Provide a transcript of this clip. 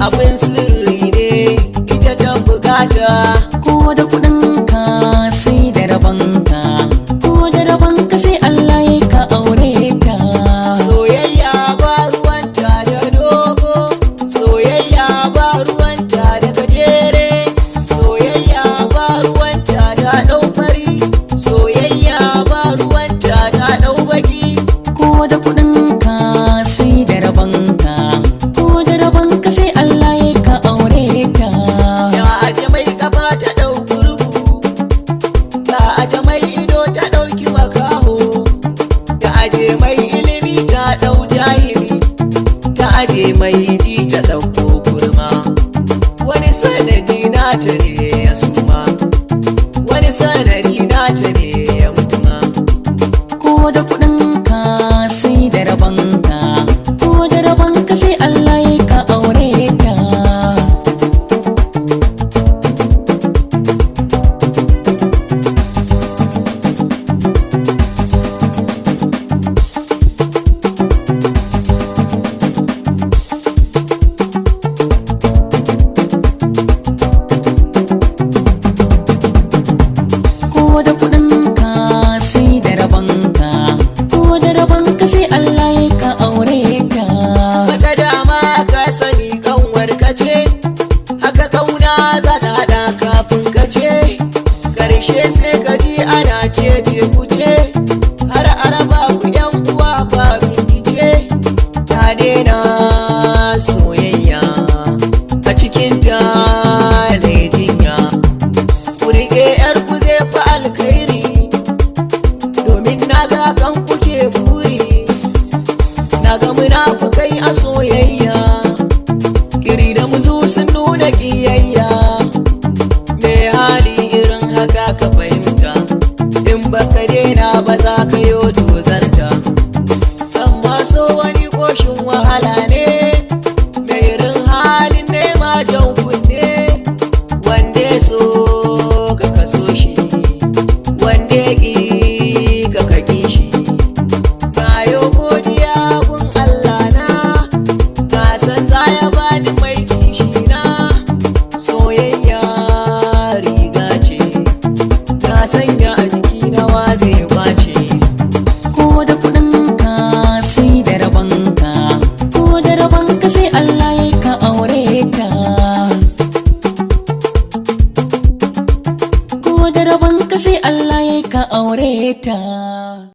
Abin sirri ne, ita ta bukata. Ko da kuɗinka sai da rabanka, ko da rabanka sai Allah ya ka aure ta. Soyayya ba ruwanta da dogo, soyayya ba ruwanta da gajere, soyayya ba ruwanta da ɗau fari, soyayya ba ruwanta da ɗau baki. Ko da kuɗinka sai da rabanka, ko da rabanka sai Allah ya ka aure ta. Ya aje mai kafa ta ɗau gurgu, ta aje mai ido ta ɗauki makaho, ta aje mai ilimi ta ɗau jahili, ta aje mai ji ta ɗauko kurma. Wani sanadi nata ne ya suma, wani sanadi nata ne ya mutuma. Ko da kuɗinka sai da rabanka, ko da rabanka sai Allah ya ka aure ta. Ko da kuɗinka sai da rabanka, ko da rabanka sai Allah ya ka aure ta. Wata dama ka sani kanwar ka ce, haka kauna za ta haɗa kafin ka ce, karshe sai ka ji ana cece kuce, har araba ku yan uwa ba bincike. Ta daina soyayya a cikin ta na jinya, ku riƙe yar ku zai fi alkhairi, domin na ga kan kuke buri. Na ga munafukai a soyayya, kiri da muzu sun nuna ƙiyayya. Me hali irin haka ka fahimta, in baka daina ba za ka yo tozarta. San maso wani koshin wahala.